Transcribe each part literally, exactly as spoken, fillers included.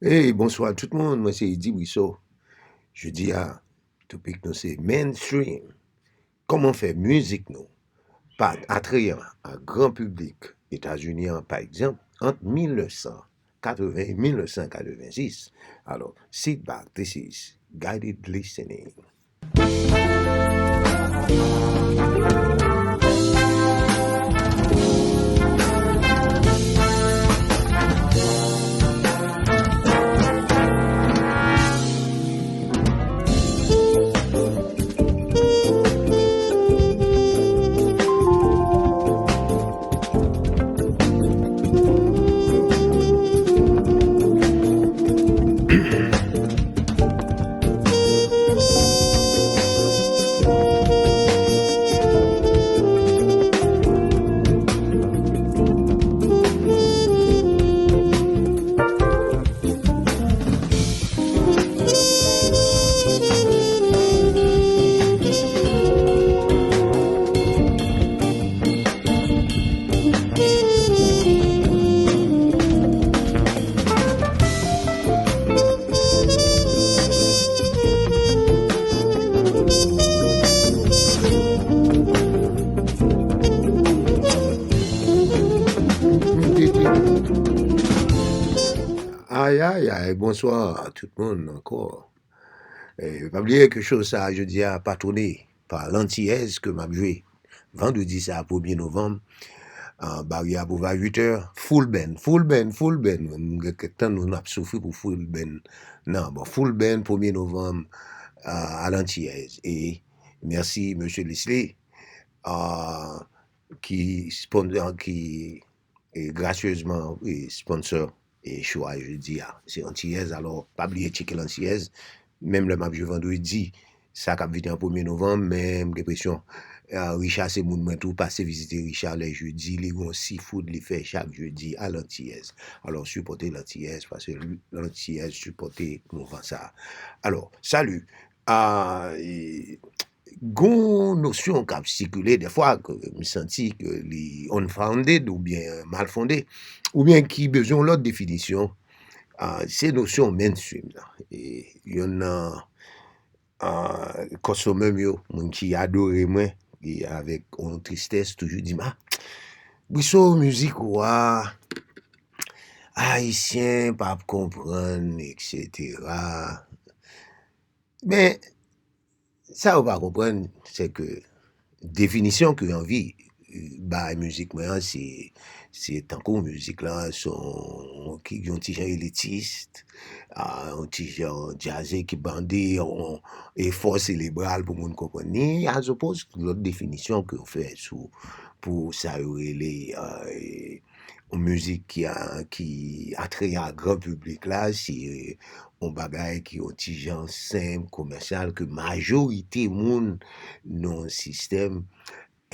Hey, bonswa tout moun, mwen se Eddy Brissot. Jodi a, topik nou se mainstream. Kòman fè mizik nou pa atreyan a gran piblik Etazini an, pa egzanp, ant mil nèf san katreven e mil nèf san katrevensis? Alò, sit back, this is Guided Listening. Ayayay, bonswa tout moun ankò. Eh, pa bliye ke cho sa a jodi a patwone pa Lantiyèz ke m ap jwe vandredi sa a, premye novanm, ah, Baryè ap ouvè a uit è, full band, full band, full band. M gen kèk tan nou n ap soufri pou full band nan. Bon, full band, premye novanm, ah, a Lantiyèz. E mèsi, mesye Leslie, ah, ki spon-, ah, ki e, grasyezman, e, sponsor, e, show a jodi a. Se Antiyèz, alò, pa bliye tcheke Lantiyèz. Menm lè m ap jwe vandredi, sa k ap vini an premye novanm, men m gen enpresyon, e, Richard se moun mwen tou, pase vizite Richard lè jedi, li gon seafood li fè chak jedi a Lantiyèz. Alò, sipòte Lantiyèz, paske Lantiyèz sipòte mouvman sa a. Alò, salut. A, e, gon nosyon k ap sikile dèfwa ke m santi ke li unfounded oubyen mal fonde, oubyen ki bezwen yon lòt definisyon, a, se nosyon mainstream nan. E yonn nan, a, kòstomè m yo, moun ki adore mwen, e avèk yon tristès, toujou di m, "A, Brissot, mizik ou a, Ayisyen p ap konprann, etsetera." Men, sa yo pa konprann, se ke definisyon ke anvi bay mizik mwen an, se, se tankou mizik la, se yon, ki, yon ti jan elitis, a, yon ti jan djaze ki bande, yon efò selebral pou moun konprann li, as opposed lòt definisyon ke yo fè sou, pou sa yo rele, a, e, yon mizik ki a, ki atreyan a gran piblik la, se yon bagay ki yon ti jan senp, komèsyal, ke majorite moun nan yon sistèm,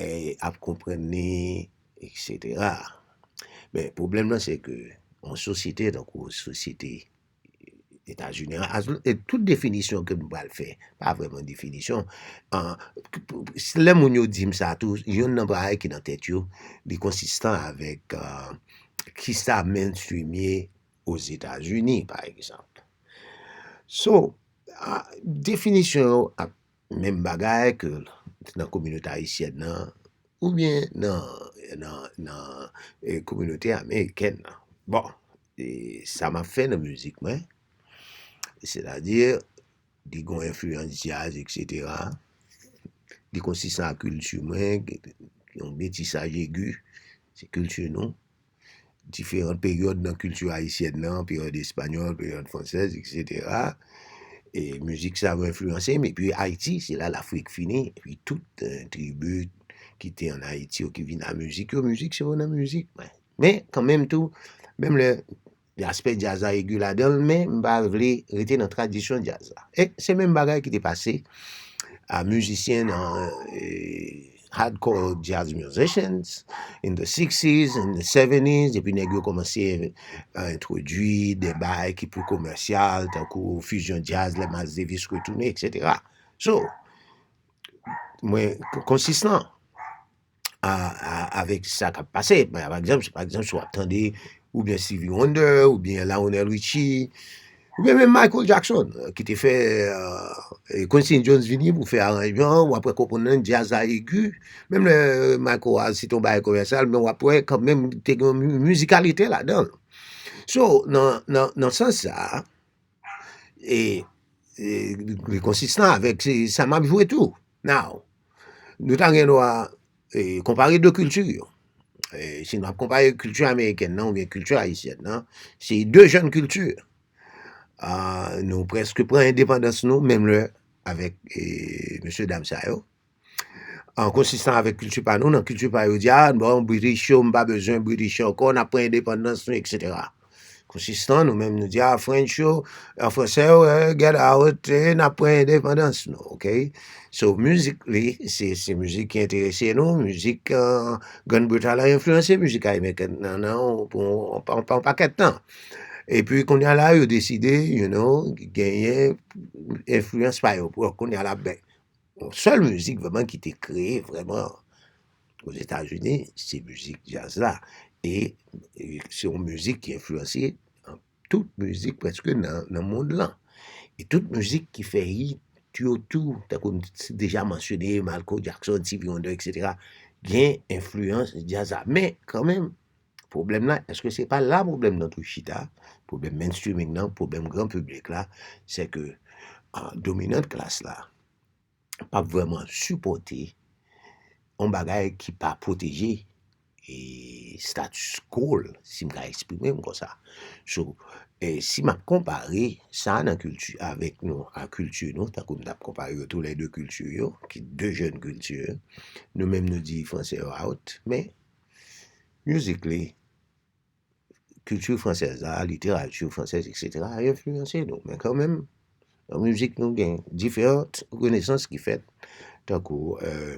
e, ap konprann li, etsetera. Men, pwoblèm nan, se ke yon sosyete, tankou sosyete Etazini an, as-, e tout definisyon ke m pral fè, pa vrèman definisyon. An, lè moun yo di m sa tou, yonn nan bagay ki nan tèt yo, li konsistan avèk, a, kisa mainstream ye Ozetazini, pa egzanp. So, a, definisyon yo ap menm bagay ke nan kominote ayisyèn nan, oubyen nan, nan, nan, e, kominote amerikèn nan. Bon, e, sa m ap fè nan mizik mwen, sètadi, li gon enfliyans djaz, etsetera. Li konsistan a kilti mwen, yon metisaj egi, se kilti nou. Diferan peryòd nan kilti ayisyèn nan, peryòd espanyòl, peryòd fransèz, etsetera. E mizik sa yo enfliyanse m. Epi Ayiti, se la Lafrik fini. Epi tout, e, tribi ki te ann Ayiti yo ki vin a mizik yo, mizik se yo nan mizik. Men, men kanmenm tou, menm lè aspè djaz la egi ladan l, men m pa vle rete nan tradisyon djaz la. E se menm bagay ki te pase a mizisyen nan, e, hardcore jazz musicians in the sixties, in the seventies, epi nèg yo kòmanse, e, entwodui de bagay ki pli komèsyal, tankou fizyon djaz, lè Miles Davis retounen, etsetera. So, mwen k-, konsistan a, a, avèk sa k ap pase. Pa, pa egzanp, pa egzanp, si w ap tande oubyen Stevie Wonder, oubyen Lionel Richie, oubyen menm Michael Jackson, ki te fè, euh, Quincy Jones vini pou fè aranjman, w ap wè konprann nan djaz la egi, menm lè Michael a se te yon bagay komèsyal, men w ap wè kanmenm te gen yon mizikalite ladan l. So, nan, nan, nan sans sa, e, e, li konsistan avèk sa m ap jwe tou. Now, nou ta gen dwa, e, konpare de kilti yo. E, si nou ap konpare kilti amerikèn nan oubyen kilti ayisyèn nan, se de jèn kilti. A, nou prèske pran endepandans nou menm lè avèk, e, mesye dam sa yo. An konsistan avèk kilti pa nou, nan kilti pa yo di, a, bon, British yo, m pa bezwen British yo ankò, n ap pran endepandans nou, et cetera. Konsistan, nou menm nou di, a, French yo, an fransè yo, eh, get out, eh, n ap pran endepandans nou, ok? So, mizik li, se, se mizik ki enterese nou, mizik, euh, Grann Bretay la enfliyanse mizik amerikèn nan, nan, pou yon, yon, yon pakèt tan. Epi, kounye a la, yo deside, you know, genyen enfliyans pa yo. Pou kounye a la, ben, yon sèl mizik vrèman ki te kreye vrèman Ozetazini, se mizik djaz la. E, e se yon mizik ki enfliyanse tout mizik prèske nan, nan mond lan. E tout mizik ki fè hit yo tou, tankou m t-, deja mansyone Michael Jackson, Stevie Wonder, et cetera, gen enfliyans djaz la. Men, kanmenm, pwoblèm la, èske se pa la pwoblèm nan tou chita? Pwoblèm mainstreaming nan, pwoblèm gran piblik la, se ke, ah, dominant klas la, p ap vrèman sipòte yon bagay ki pa pwoteje, e, status quo l, si m ka eksprime m konsa. So, e, si m ap konpare sa nan kilti avèk nou, a kilti nou, tankou m t ap konpare yo toulède kilti yo, ki de jèn kilti, nou menm nou di fransè yo out, men mizik li, kilti fransèz la, literati fransèz, et cetera, enfliyanse nou. Men kanmenm, nan mizik nou gen diferan renesans ki fèt, tankou, euh,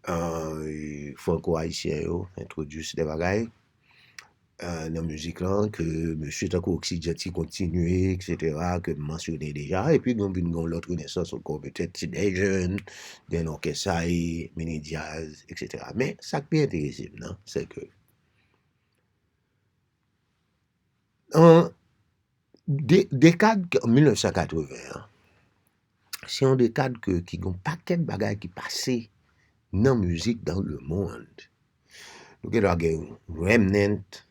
euh, franko-ayisyen yo entwodui de bagay, euh, nan mizik lan, ke mesye tankou Oxygenti kontinye, et cetera, ke m mansyone deja, epi nou vin gen yon lòt renesans ankò, petèt se de jèn, gen lòkès sa e mini djaz, et cetera. Men, sa k pi enterese m nan, se ke an de-, dekad mil nèf san katreven an, se yon dekad ke, ki gen yon pakèt bagay ki pase nan mizik dans le monde. Nou gen dwa gen Remnant,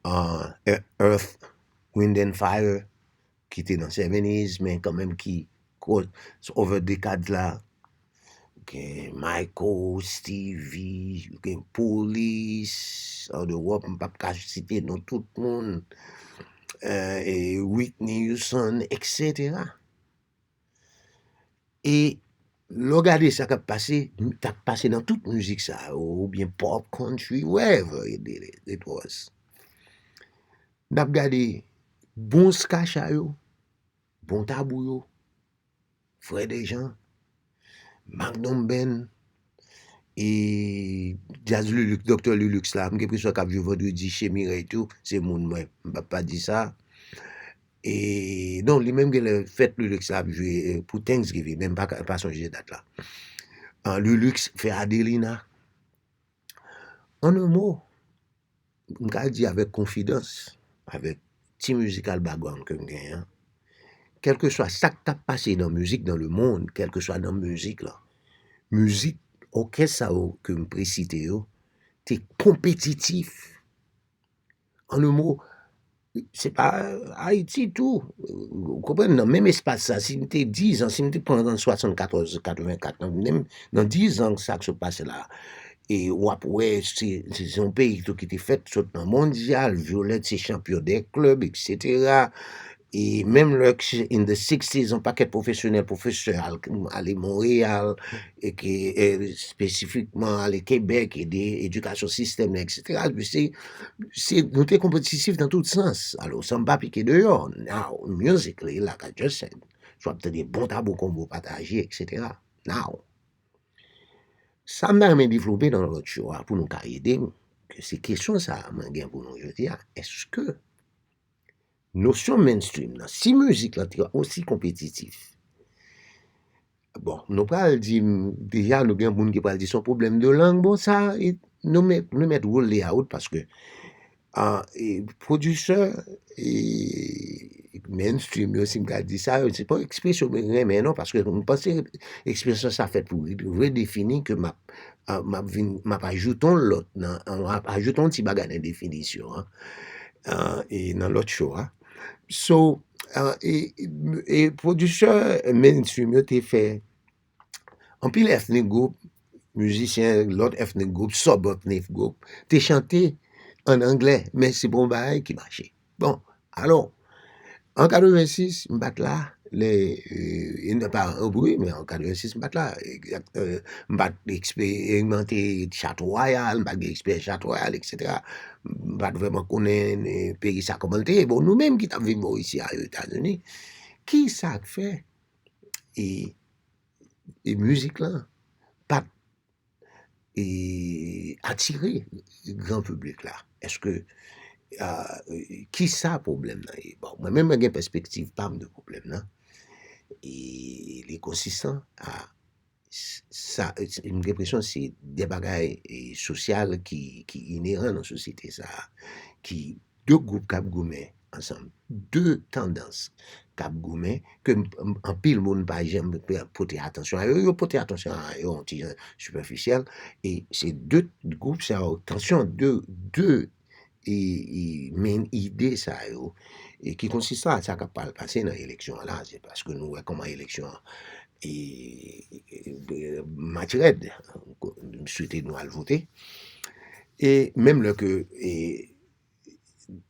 uh, Earth, Wind and Fire, ki te nan seventies, men kanmenm ki ko-, over dekad la, gen Michael, Stevie, gen Police, an Ewòp, m p ap ka site non tout moun, euh, e Whitney Houston, et cetera. E lè w gade sa k ap pase, t ap pase nan tout mizik sa yo, oubyen pop, country, wherever it, it, it was. N ap gade bon skacha yo, bon tabou yo, Frè Dejan, Magnum Band, e djaz Lulux, Doktè Lulux la, m gen enpresyon k ap jwe vandredi chez Mireille tou, se moun mwen, m p ap pa di sa. E, non, li menm genlè fèt Lulux la ap jwe, e, pou Thanksgiving, men m pa ka, pa sonje dat la. An, Lulux fè Adelina. An un mot, m ka di avèk konfidans, avèk ti mizikal background ke m genyen an, kèlkeswa sa k t ap pase nan mizik dans le monde, kèlkeswa nan mizik lan, mizik òkès sa yo ke m presite yo, te konpetitif. An un mot, se pa Ayiti tou. Ou konprann, nan menm espas sa, si m te diz an, si m te pran an swasannkatòz, katrevenkat, nan menm, nan diz an sa k sot pase la, e w ap wè, se, se, se yon peyi tou ki te fèt sot nan mondyal, Violette se chanpyon dè klèb, et cetera. E menm lè k-, in the sixties, yon pakèt pwofesyonèl, pwofesè al, ale Monreyal, e ke, e, espesifikman ale Kebèk, ede edikasyon sistèm nan, et cetera. Se, se, nou te konpetitif nan tout sans. Alò, sa m pa pike deyò. Now, musically, like I just said, so w ap tande bon tabou konbo pataje, et cetera. Now, sa m ta renmen devlope nan lòt show a pou nou ka ede m, ke se kesyon sa a mwen gen pou nou jodi a. Èske nosyon mainstream nan, si mizik lan te osi konpetitif, bon, nou pral di m, deja nou gen moun ki pral di se yon pwoblèm de lang, bon, sa, e, nou mèt, nou mèt rule li out paske Ah, e pwodisè e mainstream yo, si m ka di sa, se pa ekspresyon mwen renmen non, paske m panse ekspresyon sa fèt pou redefini ke m ap, ah, m ap vin, m ap ajoute yon lòt nan, m ap ajoute yon ti bagay nan definisyon an, ah, e nan lòt cho a. So, ah, e, e pwodisè mainstream yo te fè anpil ethnic group, mizisyen lòt ethnic group, sub ethnic group, te chante an anglè, men se pa yon bagay ki mache. Bon, alò, an katrevensis, m pa t la, lè, e, e pa, wi, men an katrevensis, m pa t la, e, e, m pa t eksperimante Chateau Royal, m pa t gen eksperyans Chateau Royal, etsetera. M pa t vrèman konnen, e, peyi sa kòman l te ye. Bon, nou menm ki t ap viv bò isi a, Etazini, ki sa k fè e, e mizik lan pa t, e, atire gran piblik la? Èske, a, e, ki sa pwoblèm nan ye? Bon, mwen menm mwen gen pèspektiv pa m de pwoblèm nan. E li konsistan a s- sa, e, m gen enpresyon se de bagay, e, sosyal ki, ki ineran nan sosyete sa a, ki de gwoup k ap goumen ansanm, de tandans k ap goumen, ke m- m- anpil moun pa janm pote atansyon a yo, yo pote atansyon a yo yon ti jan sipèfisyèl, e se de gwoup sa yo, tansyon de, de, e, e men ide sa yo, e ki konsistan a sa k ap pral pase nan eleksyon an la, se paske nou wè kòman eleksyon an, e, e, e, match rèd, m swete nou al vote, e menm lè ke, e,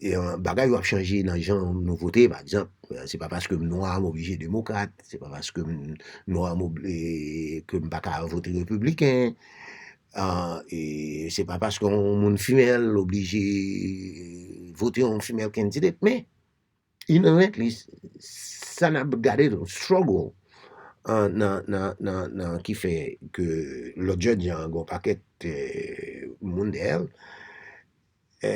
e, an, bagay yo ap chanje nan jan nou vote, pa egzanp, se pa paske m nwa m oblije demokrat, se pa paske m nwa m obli- ke m pa ka vote repibliken, a, e se pa paske yon moun fimèl oblije vote yon fimèl candidate, men inherently, sa n ap gade struggle, a, nan, nan, nan, nan ki fè ke lòt jèn jan gen yon pakèt, e, moun dèyè l, e,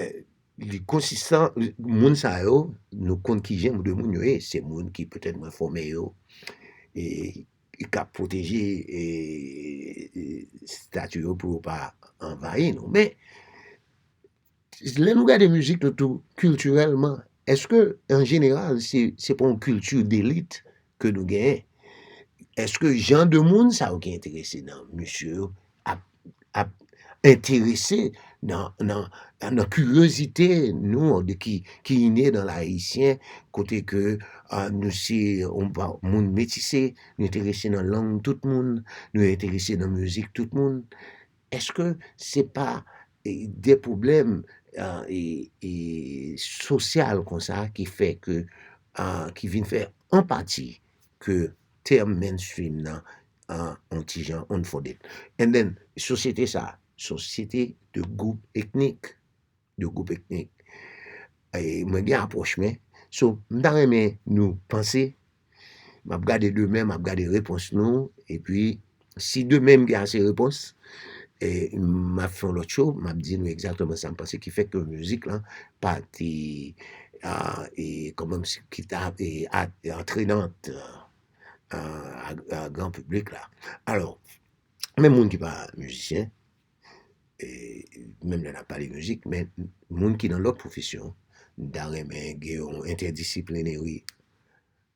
li konsistan, moun sa yo, nou konn ki jan de moun yo ye, se moun ki petèt mwen fòme yo, e, e k ap pwoteje, e, e, stati yo pou yo pa anvayi nou. Men, lè nou gade mizik nou tou kiltirèlman, èske an jeneral se, se pa yon kilti delit ke nou genyen? Èske jan de moun sa yo ki enterese nan mizik yo ap, ap enterese nan, nan, nan kiryozite nou de ki, ki ine nan Ayisyen, kote ke, a, nou se yon pa- moun metise, nou enterese nan lang tout moun, nou enterese nan mizik tout moun? Èske se pa, e, de pwoblèm, a, e, e, sosyal konsa ki fè ke, a, ki vin fè an pati ke tèm mainstream nan, a, on ti jan unfolded? And then, sosyete sa, sosyete de gwoup etnik, de gwoup etnik. E mwen gen apwòch mwen. So, m ta renmen nou panse, m ap gade demen, m ap gade repons nou, epi si demen m gen ase repons, e m ap fè yon lòt show, m ap di nou egzakteman sa m panse ki fè ke mizik lan pa te, a, e, kòman m si- ki ta, e, a- antrenant, a, a, a gran piblik la. Alò, men moun ki pa mizisyen, e, menm lè n ap pale mizik, men moun ki nan lòt pwofesyon, m ta renmen gen yon entèdisiplineri,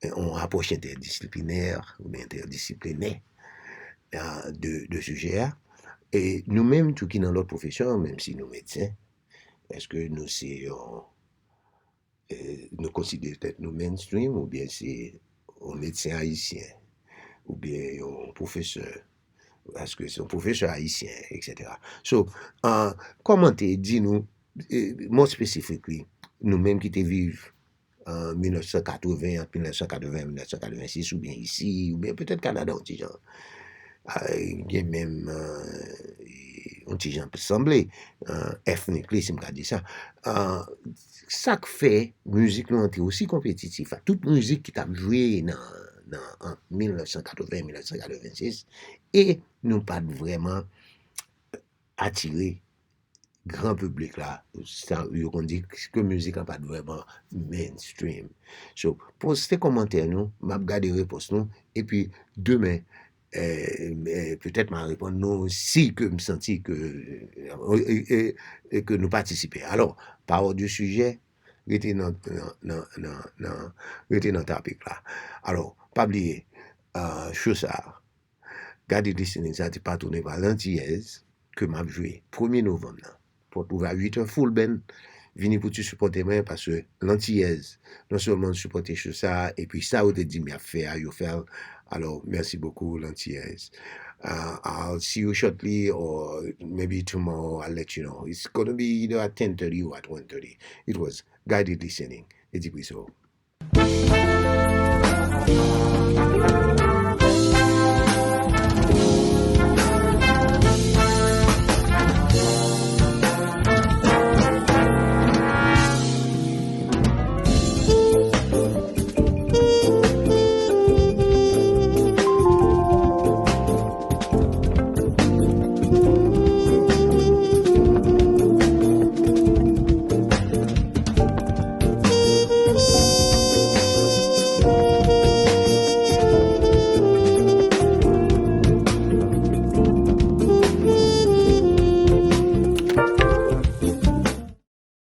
yon apwòch entèdisiplinè, oubyen entèdisiplinè, a, de, de sijè a. E nou menm tou ki nan lòt pwofesyon, menm si nou medsen, èske nou se yon, e, nou konsidere tèt nou mainstream, oubyen se yon medsen ayisyen, oubyen yon pwofesè, èske se yon pwofesè ayisyen, etsetera. So, a, kòmante, di nou, e, more specifically, nou menm ki te viv an mil nèf san katreven, ant mil nèf san katreven e mil nèf san katrevensis, oubyen isi, oubyen petèt Kanada, yon ti jan. A, gen menm, e, yon ti jan sanble, e, ethnically, si m ka di sa. A, sa k fè mizik nou an te osi konpetitif a tout mizik ki t ap jwe nan, nan, ant mil nèf san katreven e mil nèf san katrevensis, e nou pa t vrèman atire gran piblik la, sa, yo konn di ke mizik la pa t vrèman mainstream. So, poste kòmantè nou, m ap gade repons nou, epi demen, eh, eh, petèt m a reponn nou si ke m santi ke, eh, eh, eh, ke nou patisipe. Alò, pa òd de sijè, rete nan, nan, nan, nan, nan, rete nan topik la. Alò, pa bliye, uh, show sa, Guided Listening sa te patwone pa Lantiyèz ke m ap jwe premye novanm nan. Pòt ouvè a uit è, full band. Vini pou ti sipòte mwen, paske Lantiyèz, non sèlman sipòte show sa, epi sa yo te di m y ap fè a, yo fè l. Alò, mèsi bokou, Lantiyèz. Uh, I'll see you shortly, or maybe tomorrow I'll let you know. It's gonna be either at ten thirty or at one thirty. It was Guided Listening, Eddie Briseau.